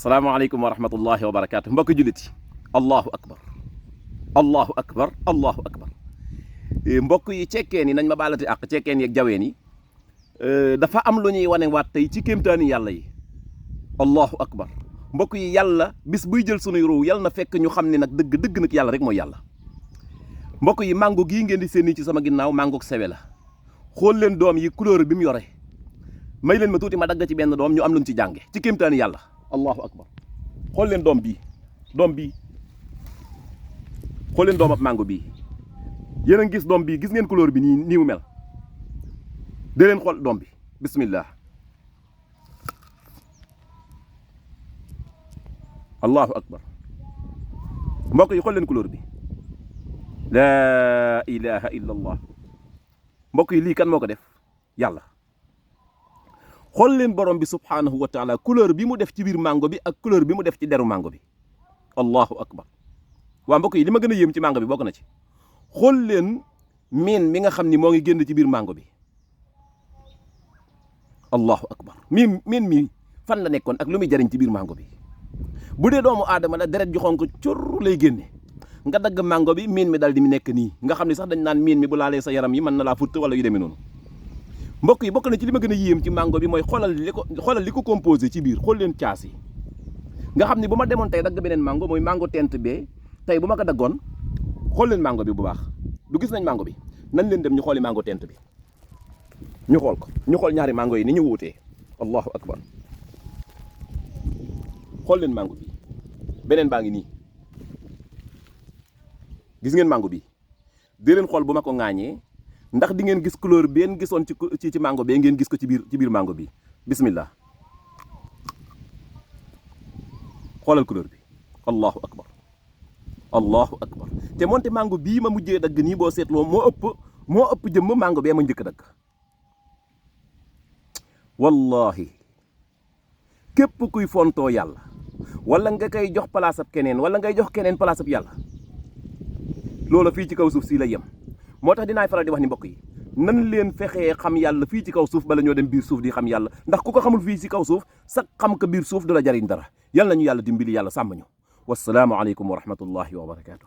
salaamaaleykum wa rahmatullahi wa barakaatu mbokki jullit yi allahu akbar allahu akbar allahu akbar mbokk yi cekkeen yi nañ ma baalati ak cekkeen yeeg jaween yi dafa am lu ñuy wane waat tey ci kéemtaani yàlla yi allahu akbar mbokk yi yàlla bis buy jël sunuy ruu yàlla na fekk ñu xam ne nag dëgg nag yàlla rek mooy yàlla mbokk yi mango gii ngeen di seen ci sama ginnaaw mango sewe la xool leen doom yi couleur bi mu yore may leen ma tuuti ma dagg ci benn doom ñu am luñ ci jànge ci kéemtaani yàlla allahu akbar xool leen doom bii xool leen doom ab mango bii yéen a ngi gis doom bii gis ngeen couleur bi nii mu mel de leen xool doom bi bismillah allahu akbar mbokk yi xool leen couleur bi laa ilaha illa allah mbokk yi lii kan moo ko def yàlla xool leen borom bi subhaanahu wa taala couleur bi mu def ci biir mango bi ak couleur bi mu def ci deru mango bi allahu akbar waa mbokk yi li ma gën a yéem ci mango bi bokk na ci xool leen miin mi nga xam ni moo ngi génn ci biir mango bi allahu akbar miin mi fan la nekkoon ak lu muy jariñ ci biir mango bi bu dee doomu aadama la deret ju xonk cur lay génne nga dagg mango bi miin mi dal di mu nekk nii nga xam ni sax dañ naan miin mi bu laalee sa yaram yi mën na laa futt wala yu demee noonu mbokk yi bokk na ci li ma gën a yéem ci mango bi mooy xoolal li ko composé ci biir xool leen caas yi nga xam ni bu ma demoon tey dagg beneen mango mooy mango tent bee tey bu ma ko daggoon xool leen mango bi bu baax du gis nañ mango bi nan leen dem ñu xooli mango tent bi ñu xool ko ñu xool ñaari mango yi ni ñu wuutee allahu akbar xool leen mango bi beneen baa ngi nii gis ngeen mango bi di leen xool bu ma ko ŋaañee ndax di ngeen gis couleur bi ngeen gisoon ci mango bee ngeen gis ko ci biir mango bi bismillah xoolal couleur bi allahu akbar allahu akbar te moonte mango bii ma mujjee dagg nii boo seetloo moo ëpp jëmm mango bee ma njëkk dagg wallahi képp kuy fontoo yàlla wala nga koy jox place ab keneen wala ngay jox keneen place ab yàlla loola fii ci kaw suuf si la yem moo tax dinaay faral di wax ni mbokk yi nan leen fexee xam yàlla fii ci kaw suuf bala ñoo dem biir suuf di xam yàlla ndax ku ko xamul fii ci kaw suuf sax xam ko biir suuf du la jariñ dara yàlla nañu yàlla dimbali yàlla sàmm ñu wassalaamu aleykum wa rahmatullahi wa barakaatu.